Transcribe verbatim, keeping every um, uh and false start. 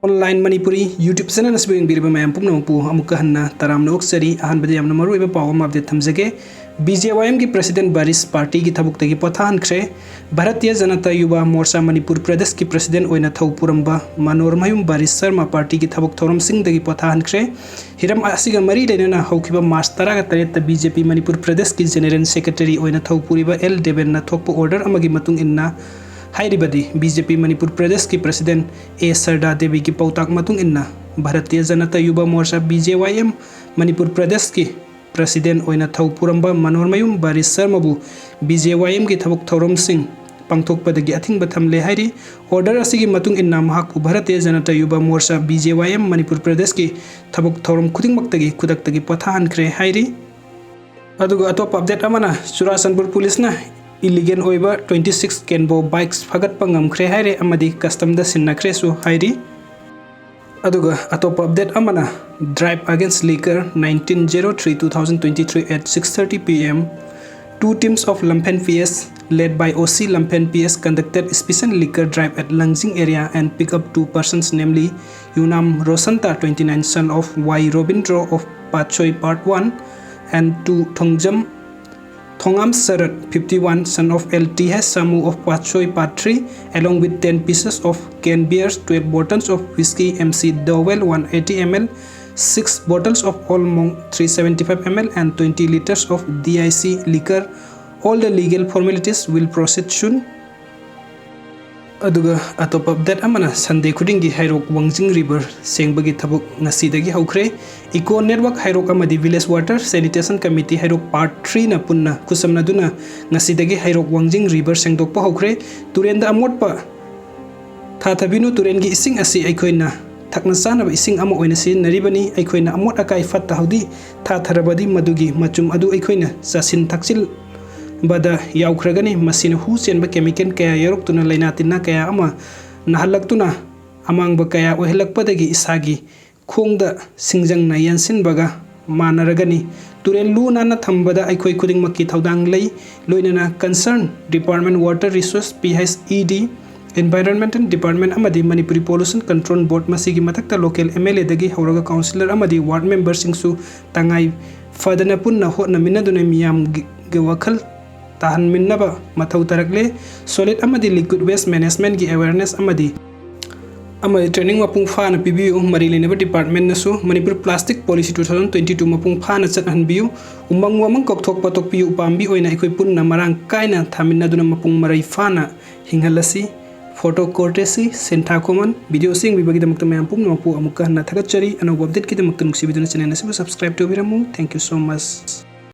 Online Manipuri YouTube channel ꯑꯁꯤꯕꯨ ꯌꯦꯡꯕꯤꯔꯤꯕ ꯃꯌꯥꯝ ꯄꯨꯝꯅꯃꯛꯄꯨ ꯑꯃꯨꯛꯀ ꯍꯟꯅ ꯇꯔꯥꯝꯅ ꯑꯣꯛꯆꯔꯤ꯫ ꯑꯍꯥꯟꯕꯗ ꯌꯥꯝꯅ ꯃꯔꯨꯑꯣꯏꯕ ꯄꯥꯎ ꯑꯃ update ꯊꯝꯖꯒꯦ꯫ BJYM ꯒꯤ president ꯕꯥꯔꯤꯁ party ꯒꯤ ꯊꯕꯛꯇꯒꯤ ꯄꯣꯊꯥꯍꯟꯈ꯭ꯔꯦ꯫ ꯚꯥꯔꯇꯤꯌ ꯖꯅꯇꯥ ꯌꯨꯕꯥ ꯃꯣꯔꯆꯥ ꯃꯅꯤꯄꯨꯔ ꯄ꯭ꯔꯗꯦꯁꯀꯤ president ꯑꯣꯏꯅ ꯊꯧ ꯄꯨꯔꯝꯕ ꯃꯅꯣꯔꯃꯌꯨꯝ ꯕꯥꯔꯤꯁ ꯁꯔꯃ party ꯒꯤ ꯊꯕꯛ ꯊꯧꯔꯝꯁꯤꯡꯗꯒꯤ ꯄꯣꯊꯥꯍꯟꯈ꯭ꯔꯦ꯫ ꯍꯤꯔꯝ ꯑꯁꯤꯒ ꯃꯔꯤ ꯂꯩꯅꯅ ꯍꯧꯈꯤꯕ March ꯇꯔꯥꯒ ꯇꯔꯦꯠꯇ BJP ꯃꯅꯤꯄꯨꯔ ꯄ꯭ꯔꯗꯦꯁꯀꯤ general secretary ꯑꯣꯏꯅ ꯊꯧ ꯄꯨꯔꯤꯕ ꯑꯦꯜ ꯗꯦꯕꯦꯟꯅ ꯊꯣꯛꯄ order ꯑꯃꯒꯤ ꯃꯇꯨꯡ ꯏꯟꯅ ꯍꯥꯏꯔꯤꯕꯗꯤ BJP ꯃꯅꯤꯄꯨꯔ ꯄ꯭ꯔꯗꯦꯁꯀꯤ president ꯑꯦ ꯁꯔꯗꯥ ꯗꯦꯕꯤꯒꯤ ꯄꯥꯎꯇꯥꯛ ꯃꯇꯨꯡ ꯏꯟꯅ ꯚꯥꯔꯇꯤꯌ ꯖꯅꯇꯥ ꯌꯨꯕꯥ ꯃꯣꯔꯆꯥ BJYM ꯃꯅꯤꯄꯨꯔ ꯄ꯭ꯔꯗꯦꯁꯀꯤ president ꯑꯣꯏꯅ ꯊꯧ ꯄꯨꯔꯝꯕ ꯃꯅꯣꯔꯃꯌꯨꯝ ꯕꯥꯔꯤꯁ ꯁꯔꯃꯕꯨ BJYM ꯒꯤ ꯊꯕꯛ ꯊꯧꯔꯝꯁꯤꯡ ꯄꯥꯡꯊꯣꯛꯄꯗꯒꯤ ꯑꯊꯤꯡꯕ ꯊꯝꯂꯦ ꯍꯥꯏꯔꯤ꯫ Order ꯑꯁꯤꯒꯤ ꯃꯇꯨꯡ ꯏꯟꯅ ꯃꯍꯥꯛꯄꯨ ꯚꯥꯔꯇꯤꯌ ꯖꯅꯇꯥ ꯌꯨꯕꯥ ꯃꯣꯔꯆꯥ BJYM ꯃꯅꯤꯄꯨꯔ ꯄ꯭ꯔꯗꯦꯁꯀꯤ ꯊꯕꯛ ꯊꯧꯔꯝ ꯈꯨꯗꯤꯡꯃꯛꯇꯒꯤ ꯈꯨꯗꯛꯇꯒꯤ ꯄꯣꯊꯥꯍꯟꯈ꯭ꯔꯦ ꯍꯥꯏꯔꯤ꯫ ꯑꯗꯨꯒ ꯑꯇꯣꯞꯄ update ꯑꯃꯅ ꯆꯨꯔꯥꯆꯥꯟꯄꯨꯔ ꯄꯨꯂꯤꯁꯅ illegal ꯑꯣꯏꯕ twenty six Kenbo bikes ꯐꯥꯒꯠꯄ ꯉꯝꯈ꯭ꯔꯦ ꯍꯥꯏꯔꯦ ꯑꯃꯗꯤ custom ꯗ ꯁꯤꯟꯅꯈ꯭ꯔꯦꯁꯨ ꯍꯥꯏꯔꯤ꯫ ꯑꯗꯨꯒ ꯑꯇꯣꯞꯄ update ꯑꯃꯅ drive against liquor nineteen zero three two thousand twenty three at six thirty P M, two teams of Lamphen P S led by O C Lamphen P S conducted special liquor drive at Langjing area and pick up two persons, namely Yunam Rosanta, twenty nine, son of Y Robindro of Pachoi Part one, and two Thongjam Thongam Sarat, fifty one, son of L T H Samu of Pachoi Part three, along with ten pieces of canned beers, twelve bottles of whiskey M C Dowell one eighty M L, six bottles of Old Monk three seventy five M L, and twenty litres of D I C liquor. All the legal formalities will proceed soon. ꯑꯗꯨꯒ ꯑꯇꯣꯞꯄ update ꯑꯃꯅ Sunday ꯈꯨꯗꯤꯡꯒꯤ ꯍꯩꯔꯣꯛ ꯋꯥꯡꯖꯤꯡ river ꯁꯦꯡꯕꯒꯤ ꯊꯕꯛ ꯉꯁꯤꯗꯒꯤ ꯍꯧꯈ꯭ꯔꯦ꯫ Eco Network ꯍꯩꯔꯣꯛ ꯑꯃꯗꯤ Village Water Sanitation Committee ꯍꯩꯔꯣꯛ Part three ꯅ ꯄꯨꯟꯅ ꯈꯨꯠꯁꯝꯅꯗꯨꯅ ꯉꯁꯤꯗꯒꯤ ꯍꯩꯔꯣꯛ ꯋꯥꯡꯖꯤꯡ river ꯁꯦꯡꯗꯣꯛꯄ ꯍꯧꯈ꯭ꯔꯦ꯫ ꯇꯨꯔꯦꯟꯗ ꯑꯃꯣꯠꯄ ꯊꯥꯊꯕꯤꯅꯨ꯫ ꯇꯨꯔꯦꯟꯒꯤ ꯏꯁꯤꯡ ꯑꯁꯤ ꯑꯩꯈꯣꯏꯅ ꯊꯛꯅ ꯆꯥꯅꯕ ꯏꯁꯤꯡ ꯑꯃ ꯑꯣꯏꯅ ꯁꯤꯖꯤꯟꯅꯔꯤꯕꯅꯤ꯫ ꯑꯩꯈꯣꯏꯅ ꯑꯃꯣꯠ ꯑꯀꯥꯏ ꯐꯠꯇ ꯍꯥꯎꯗꯤ ꯊꯥꯊꯔꯕꯗꯤ ꯃꯗꯨꯒꯤ ꯃꯆꯨꯝ ꯑꯗꯨ ꯑꯩꯈꯣꯏꯅ ꯆꯥꯁꯤꯟ ꯊꯛꯆꯤꯟꯕꯗ ꯌꯥꯎꯈ꯭ꯔꯒꯅꯤ꯫ ꯃꯁꯤꯅ ꯍꯨ ꯆꯦꯟꯕ chemical ꯀꯌꯥ ꯌꯥꯎꯔꯛꯇꯨꯅ ꯂꯥꯏꯅꯥ ꯇꯤꯟꯅꯥ ꯀꯌꯥ ꯑꯃ ꯅꯥꯍꯜꯂꯛꯇꯨꯅ ꯑꯃꯥꯡꯕ ꯀꯌꯥ ꯑꯣꯏꯍꯜꯂꯛꯄꯗꯒꯤ ꯏꯁꯥꯒꯤ ꯈꯣꯡꯗ ꯁꯤꯡꯖꯪꯅ ꯌꯥꯟꯁꯤꯟꯕꯒ ꯃꯥꯟꯅꯔꯒꯅꯤ꯫ ꯇꯨꯔꯦꯜ ꯂꯨ ꯅꯥꯟꯅ ꯊꯝꯕꯗ ꯑꯩꯈꯣꯏ ꯈꯨꯗꯤꯡꯃꯛꯀꯤ ꯊꯧꯗꯥꯡ ꯂꯩ꯫ ꯂꯣꯏꯅꯅ concern department, Water Resource, P H E D, Environmental Department ꯑꯃꯗꯤ Manipur Pollution Control Board, ꯃꯁꯤꯒꯤ ꯃꯊꯛꯇ local M L A ꯗꯒꯤ ꯍꯧꯔꯒ councillor ꯑꯃꯗꯤ ward member ꯁꯤꯡꯁꯨ ꯇꯉꯥꯏ ꯐꯗꯅ ꯄꯨꯟꯅ ꯍꯣꯠꯅꯃꯤꯟꯅꯗꯨꯅ ꯃꯤꯌꯥꯝꯒꯤ ꯋꯥꯈꯜ ꯇꯥꯍꯟꯃꯤꯟꯅꯕ ꯃꯊꯧ ꯇꯥꯔꯛꯂꯦ꯫ Solid ꯑꯃꯗꯤ liquid waste management ꯀꯤ awareness ꯑꯃꯗꯤ ꯑꯃꯗꯤ training ꯃꯄꯨꯡ ꯐꯥꯅ ꯄꯤꯕꯤꯌꯨ꯫ ꯃꯔꯤ ꯂꯩꯅꯕ department ꯅꯁꯨ Manipur Plastic Policy two thousand twenty two ꯃꯄꯨꯡ ꯐꯥꯅ ꯆꯠꯍꯟꯕꯤꯌꯨ꯫ ꯎꯃꯪ ꯋꯥꯃꯪ ꯀꯣꯛꯊꯣꯛꯄ ꯇꯣꯛꯄꯤꯌꯨ ꯄꯥꯝꯕꯤ ꯑꯣꯏꯅ ꯑꯩꯈꯣꯏ ꯄꯨꯟꯅ ꯃꯔꯥꯡ ꯀꯥꯏꯅ ꯊꯥꯃꯤꯟꯅꯗꯨꯅ ꯃꯄꯨꯡ ꯃꯔꯩ ꯐꯥꯅ ꯍꯤꯡꯍꯜꯂꯁꯤ꯫ Photo courtesy Sentha Common꯫ Video ꯑꯁꯤ ꯌꯦꯡꯕꯤꯕꯒꯤꯗꯃꯛꯇ ꯃꯌꯥꯝ ꯄꯨꯝꯅꯃꯛꯄꯨ ꯑꯃꯨꯛꯀ ꯍꯟꯅ ꯊꯥꯒꯠꯆꯔꯤ꯫ ꯑꯅꯧꯕ update ꯀꯤꯗꯃꯛꯇ ꯅꯨꯡꯁꯤꯕꯤꯗꯨꯅ channel ꯑꯁꯤꯕꯨ subscribe ꯇꯧꯕꯤꯔꯝꯃꯨ꯫ Thank you so much꯫